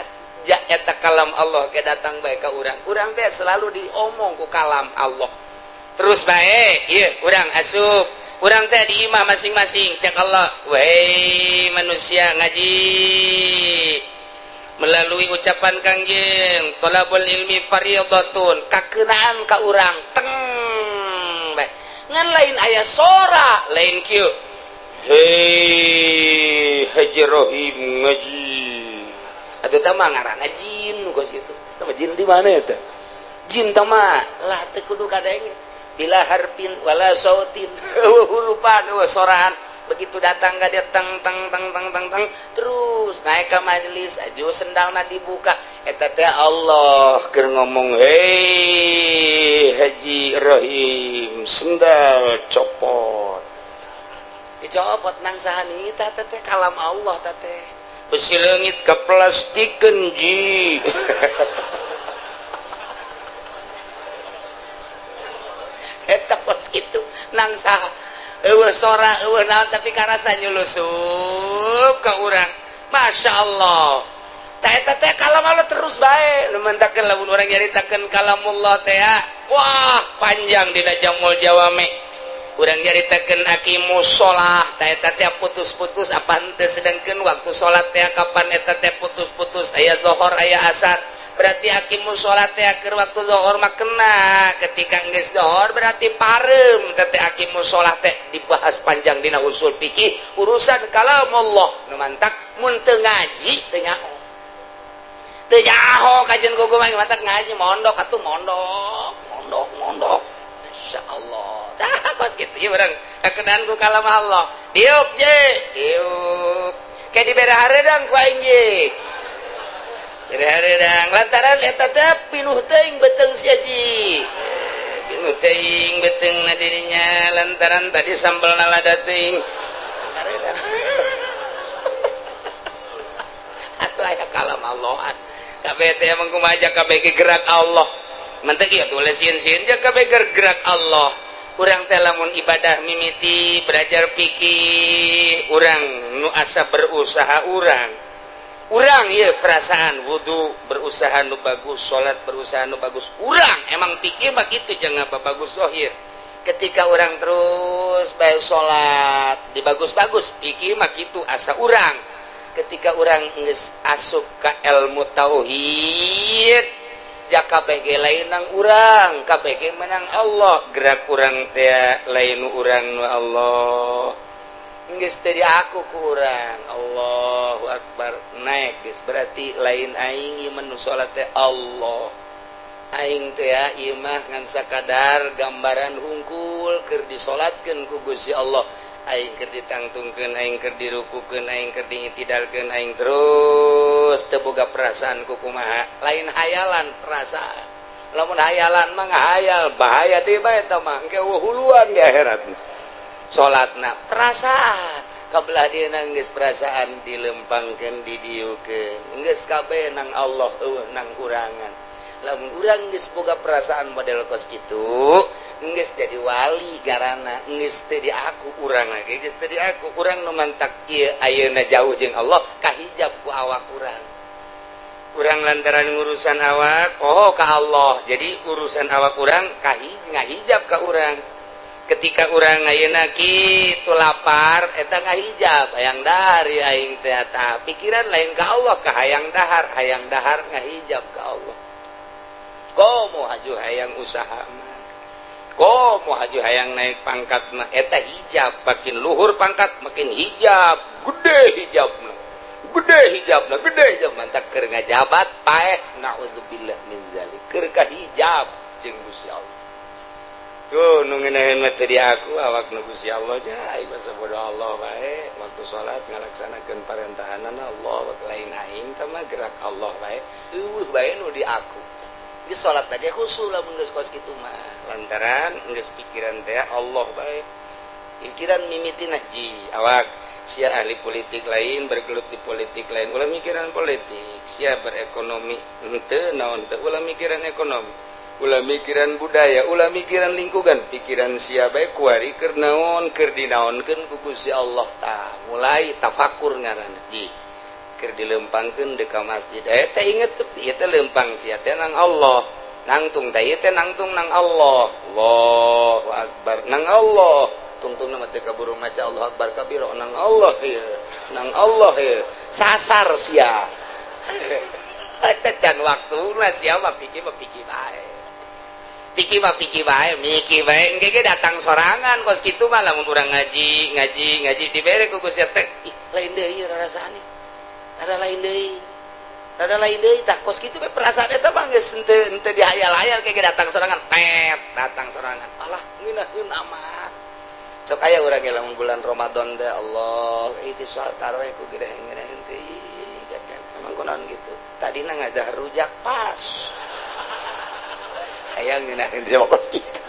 Ja eta kalam Allah ge datang bae ka urang. Urang teh selalu diomong ku kalam Allah terus bae. Ieu urang asup, urang teh di imah masing-masing, cek Allah, "Wahai manusia, ngaji." Melalui ucapan Kangjeng, tolabul ilmi fariidatun, kakenaan ka urang teng bae. Ngan lain aya sora, lain kieu, "Hei Haji Rohim, ngaji." Atuh tah mah ngaranna jin nu kos kitu. Tah mah jin di mana eta? Jin tah mah lah teu kudu kadenge, bila harpin wala sautin, hurupan, soraan. Begitu datang ka dia, teng teng teng teng teng teng, terus naik ke majelis aju, sendalna dibuka, eta teh Allah keur ngomong, "Hei Haji Rohim, sendal copot." Dicopot nang saha nita teh? Kalam Allah teh besi leungit ke plastikeun ji. Eta kos kitu, nang saha? Eueuh sora, eueuh naon, tapi karasa nyulusup ka urang. Masya Allah. Tah eta teh kalam Allah terus bae. Nu mentakeun lamun urang nyaritakeun kalamullah teh, wah, panjang dina Jamul Jawame. Urang nyaritakeun aqimus shalah, tah eta teh putus-putus apa henteu? Sedangkeun waktu salat teh kapan eta teh putus-putus, aya zuhur, aya asar. Berarti aqimus salat teh keur waktu zuhur mah kena. Ketika geus zuhur berarti parem teh aqimus shalah teh. Dibahas panjang dina usul fikih urusan kalamullah. Nu mantak mun teu ngaji teu nyaho, teu nyaho kajian gogo mah. Mantak ngaji, mondok atuh, mondok, mondok, mondok. Masya Allah. Tah kos kitu ieu urang kakenaan ku kalam Allah. Diuk je, diuk kayak dibere hareudang ku aing je. Hareudang lantaran eta teh pinuh teuing beuteung sia ji. Pinuh teuing beuteung na dirinya lantaran tadi sambal lada teuing. Hareudang. Atuh aya kalam Allahan. Kabeh teh emang kumaha kabeh gerak Allah. Mantek ieu tuh sieun-sieun ja kabeh gerak Allah. Urang teh lamun ibadah mimiti belajar fikih, urang nu asa berusaha, urang urang ya perasaan wudhu berusaha nu bagus, salat berusaha nu bagus. Urang emang pikir begitu, jangan apa bagus zohir. Ketika orang terus bae salat dibagus-bagus, pikir mah gitu asa urang. Ketika orang geus asup ka ilmu tauhid, ja kabeh ge lain nang urang, kabeh ge menang Allah. Gerak urang teh lain urang, nu Allah. Geus teu aku kurang. Allahu akbar, naik geus. Berarti lain aing ieu mah nu salat teh Allah. Aing teh ya ieu mah ngan sakadar gambaran hungkul keur disolatkeun ku Gusti Allah. Aing keur ditangtungkeun, aing keur dirukukeun, aing keur diitidalkeun. Aing terus teu boga perasaan ku kumaha, lain hayalan, perasaan. Lamun hayalan mah ngahayal, bahaya deui bae eta mah, engke huluan di akhirat. Salatna perasaan kabelah dia, geus perasaan dilempangkeun, didiukeun, geus kabeh nang Allah, eueuh nang urangan. Lamun urang geus boga perasaan model kos kitu, geus jadi wali garana, geus teu di aku urang lagi, geus teu di aku urang. Nu mantak ieu ayeuna jauh jeung Allah, kahijab ku awak urang. Urang lantaran ngurusan awak, oh, ka Allah. Jadi urusan awak urang ngahijab ka urang. Ketika urang ayeuna kitu lapar, eta ngahijab, hayang dahar aing teh. Pikiran lain ka Allah, ka hayang dahar. Hayang dahar ngahijab ka Allah. Komo haju hayang usaha mah, komo haju hayang naik pangkat mah, eta hijab. Makin luhur pangkat makin hijab gede, hijabna gede, hijabna gede, hijab. Mantak keur ngajabat paeh, naudzubillah min zalik, keur kahijab jeung Gusti Allah. Tuh nu ngeunaheun mah teu di aku, awak nu Gusti Allah. Jai basa bodoh Allah bae. Waktu salat ngalaksanakeun parentahanan Allah, lain aing teh mah, gerak Allah bae, eueuh bae nu di aku. Geus salat lagi khusyuk lamun geus kos kitu mah, lantaran geus pikiran teh Allah bae. Pikiran mimitina ji awak sia ahli politik lain, bergelut di politik lain, ulah mikiran politik. Sia berekonomi henteu naon teu, ulah mikiran ekonomi, ulah mikiran budaya, ulah mikiran lingkungan. Pikiran sia bae kuari keur naon, keur dinaonkeun ku Gusti Allah. Tah mulai tafakur ngaranna ji. Keur dilempangkeun deuk ka masjid, eh teh inget ieu teh lempang sia teh nang Allah, nangtung teh ieu teh nangtung nang Allah. Allahu akbar, nang Allah. Tungtung nama teh kaburu maca Allah akbar kabiro, nang Allah ya, nang Allah ya. Sasar sia. Eta can waktuna sia mah pikir mah pikir bae. Pikir mah pikir bae, mikir bae engke ge datang sorangan kos kitu mah lamun urang ngaji, ngaji, ngaji dibere ku Gusti teh. Ih, lain deui rarasaan. Ada lain deui. Ada lain deui tah kos kitu we perasaan eta mah geus henteu henteu dihayal-hayal kayak datang sorangan, pep, datang sorangan. Alah, ngeunaheun amat. Sok aya urang ge lamun bulan Ramadan teh Allah, itu salat tarawih ku gede-gede teh. Emang kunaon gitu. Tadina ngadah rujak pas. Hayang ngeunaheun dia kos kitu.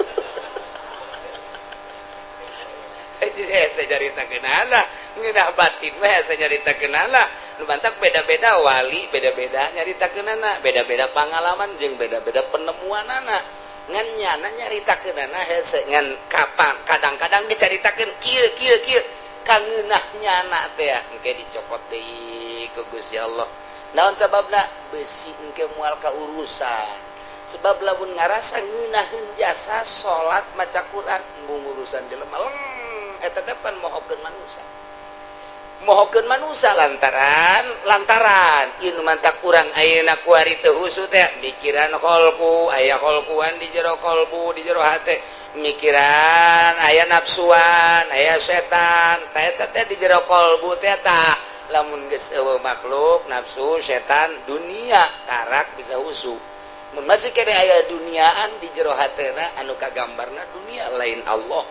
Jadi hese nyaritakeunana, ngeunah batin mah hese nyaritakeunana. Nu bantak beda-beda wali, beda-beda nyaritakeunana, beda-beda pangalaman jeung beda-beda penemuanana. Ngan nyana nyaritakeunana hese ngan kapan kadang-kadang dicaritakeun kieu kieu kieu ka ngeunah nyana teh engke dicokot deui ku Gusti Allah. Naon sababna besi engke moal ka urusan. Sebab lamun ngarasa ngeunaheun jasa salat maca Quran embung urusan jelema leng eta teh pan mohokeun manusa. Mohokeun manusa lantaran lantaran ieu nu mantak urang ayeuna kuari teu husu teh mikiran kholku aya kholkuan di jero kolbu di jero hate mikiran aya nafsuan aya setan teh eta teh di jero kolbu teh tah lamun geus eueuh makhluk nafsu setan dunia karak bisa husu. Mun masih kene aya duniaan di jero hatena anu kagambarna dunia lain Allah.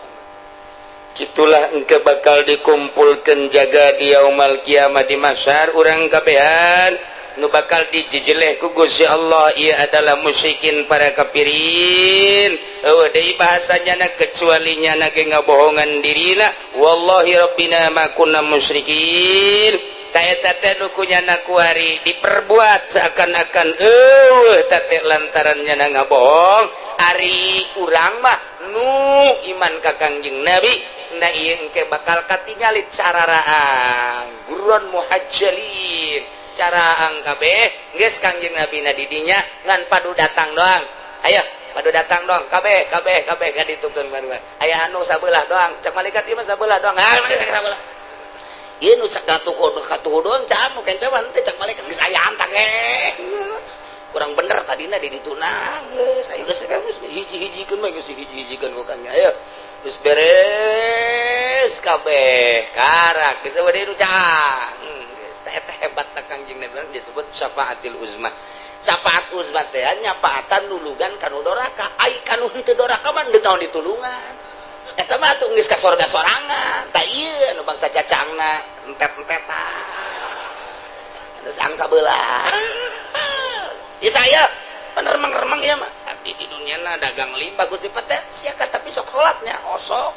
Gitulah engke bakal dikumpulkan jaga di yaumal kiamah di mahsyar urang kabehan nu bakal dijejeleh ku Gusti Allah ieu adalah musyrikin para kafirin. Eueuh deui bahasanya na kecuali nyana ge ngabohongan dirina wallahi rabbina ma kunna musyrikin. Ta eta teh nu ku nyana kuari diperbuat seakan-akan eueuh teh lantaran nyana ngabohong ari urang mah nu iman ka Kangjeng Nabi. Nah ieu engke bakal katingali cararaang guron muhajjalin caraang kabeh geus Kangjeng Nabi na di dinya ngan padu datang doang. Ayo padu datang doang kabeh kabeh kabeh kaditukeun baru. Aya anu sabelah doang cek malaikat ieu mah sabelah doang. Ah sabelah. Ieu nu sakatuh katuh doang cak anu kencaman teh cek malaikat geus aya antang kurang bener tadina di ditu nah geus ayo geus hiji-hijikeun mah geus hiji-hijikeun ku Kang ayo geus beres kabeh karak geus eueuh deui nu caang geus teh eta hebat ta Kangjeng Nabi disebut syafaatil uzma. Syafaat uzma teh nyafaatan nulungan kanu doraka ai kanu henteu doraka mah deuk naon ditulungan eta mah atuh geus ka sorga sorangan tah ieu anu bangsa cacangna entet-entetan terus angsa belah ya saya penermang-remang ya mah tapi di dunia na dagang limbah Gusti teh sia tapi sok sholatnya osok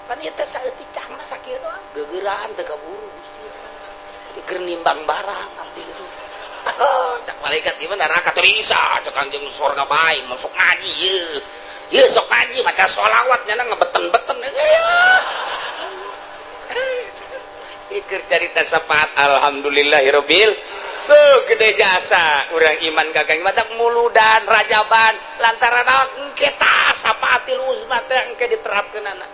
pan ieu teh saeutik cangna sakieu doang gegeraan teu kaburu Gusti teh keur nimbang barang abdi gitu. Cak malaikat ieu neraka teu bisa cak Kangjeng surga bae masuk ngaji ieu ieu sok ngaji maca sholawat nyana ngebeten-beten ieu carita syafaat alhamdulillahirabbil. Tuh gede jasa urang iman ka Kangjeng matak muludan rajaban lantaran naon engke tah syafaatil uzma teh engke diterapkeunana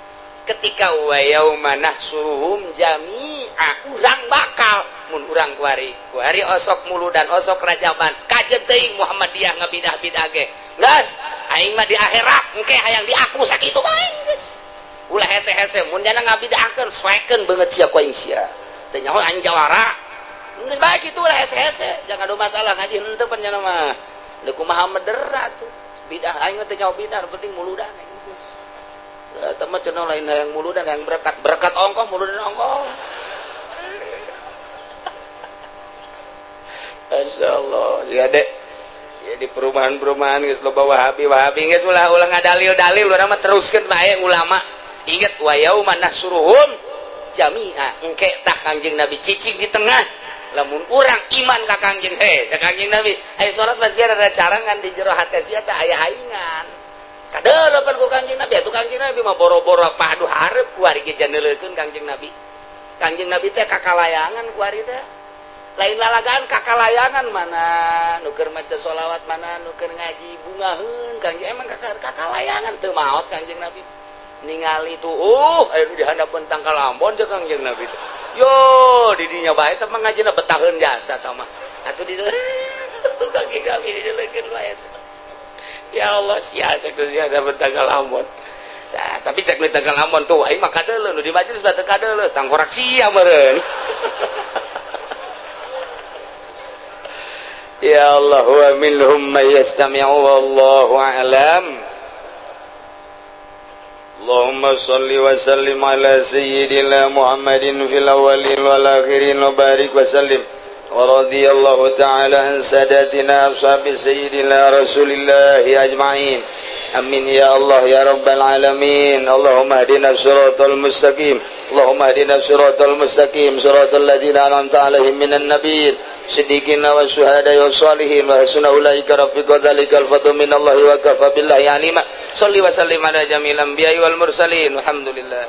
ketika wa yauma nahsuruhum jami'a urang bakal mun urang kuari kuari osok muludan osok rajaban kajeun teuing Muhammadiyah ngabidah-bidah ge geus aing mah di akhirat engke hayang diaku sakitu bae geus ulah hese-hese mun jana ngabidahkeun soekeun beungeut sia ku aing sia teu nyaho aing jawara geus bae kitu ulah hese-hese jangan ada masalah ngaji henteu pan nya mah deuk kumaha medera tuh bidah aing mah teu nyaho bidah nu penting muludan aing geus eta mah cenah lain hayang muludan hayang berkat berkat ongkoh muludan ongkoh. Masyaallah ya dek ya di perumahan-perumahan geus loba Wahabi Wahabi geus ulah ulah ngadalil-dalil urang mah teruskeun bae ulama inget wa yauma nahsuruhum jami'a engke tah Kangjeng Nabi cicing di tengah lamun urang iman ka Kangjeng he cak Kangjeng Nabi aya salat masih ada carangan di jero hate sia teh aya aingan kadeulepan ku Kangjeng Nabi atuh Kangjeng Nabi mah boro-boro padu hareup ku ari ge janeulekeun Kangjeng Nabi. Kangjeng Nabi teh kakalayangan ku ari teh lain lalagaan kakalayangan mana nu keur maca sholawat mana nu keur ngaji bungaheun Kangjeng emang kakalayangan teu maot Kangjeng Nabi ningali tuh aya nu di handapeun tangkal ambon jeung Kangjeng Nabi teh yo di dinya bae teh mah ngajina betaheun jasa tah mah Atuh di kaki kami didelekeun wae. Ya Allah, sia cek teh sia dapat tanggal Ambon. Nah, tapi cek nu tanggal Ambon tuh aing mah kadeuleu, nu di majelis mah teu kadeuleu, tangkorak sia meureun. Ya Allah, wa minhum may yastami'u wallahu a'lam. Allahumma salli wa sallim ala sayyidina Muhammadin fil awwalin wal akhirin wa barik wa sallim. Wa radiyallahu ta'ala an sadatina ashabi sayyidina Rasulillahi ajma'in. Amin ya Allah ya rabbal alamin. Allahumma hdina siratal mustaqim. Allahumma hdina siratal mustaqim, siratal ladzina an'amta alaihim minan nabiyyin, siddiqin wa syuhada wa salihin wa hasuna ulaika rafiqa. Dzalikal fadlu minallahi wa kafa billahi alima. Shalli wa sallim ala jamil anbiya'i wal mursalin. Walhamdulillah.